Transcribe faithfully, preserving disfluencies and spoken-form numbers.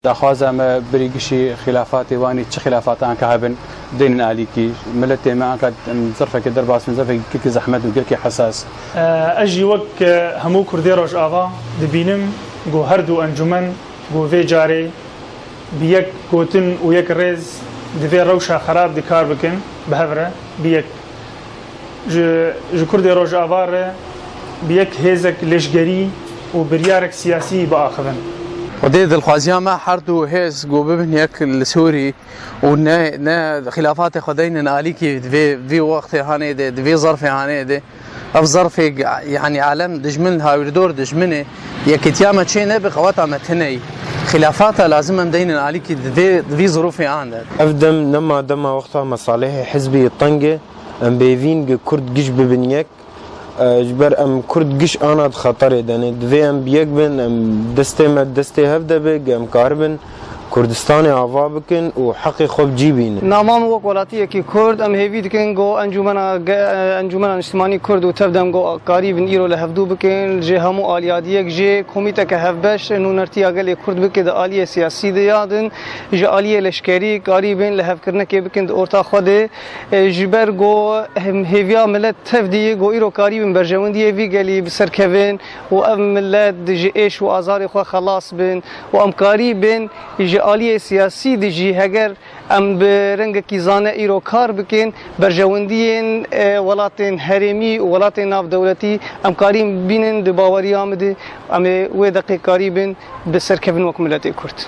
Daxwaza me birî gişî xîlafatê wan ê, çi xîlafatan ke hebin, deynin alîkî. Miletê me anka em zirfekê derbas bin, zirfekî gelkî zehmet û gelkî hesas. Ez jî wek hemû Kurdê Rojava dibînim ku her du encûmen ku vê carê bi yek gotin û yek rêz di vê rewşa xerab de kar bikin, bi hev re, bi yek ji, ji Kurdê Rojava re bi yek hêzek leşgerî û biryarek siyasî biaxivin. Xwedê dilxwaziya me her du hêz ku bibin yek li Sûrî û ne, ne xîlafatê xwe deynin alîkî di vê, vî wextê hanê de, di vî zerfê hanê de. Ev zerfê, yanî alem dijmin, hawîrdor dijminê, yekîtiya me çê nebe, qeweta me tune yî. Xîlafata lazim em deynin alîkî di vê, di vî zirûfê an de. Ev dem nema dema wexta mesalihê hizbî teng e. Em bêvîn gi Kurd giş bibin yek. E, ji ber em Kurd giş ana di xeterê de ne. Divê em bi yek bin, em destê me destê hev de be, em karibin Kurdistanê ava bikin û heqê xwe bi cî bînin. Nama min wek welatiyekî Kurd, em hêvî dikin ku Encûmena Ge-, Encûmena Niştimanî Kurd û tev dem ku karîbin îro li hevdû bikin, ji hemû aliya di yek jê komîteke hevbeş nûnertiya gelê Kurd bike di aliyê siyasî de ya din, ji aliyê leşkerî karîbin lihevkirinekê bikin di orta xwe de. E, ji ber ku hem hêviya milet tev dî ku îro karîbin berjewendiyê vî gelî bi ser kevin û ev milet ji êş û azarê xwe xelas bin û em karîbin ji aliyê siyasî de jî heger em bi rengekî zane îro kar bikin, berjewendiyên, e, welatên herêmî û welatên navdewletî em karîn bînin di baweriya min de em ê wê deqê karîbin bi ser kevin wek miletê Kurd.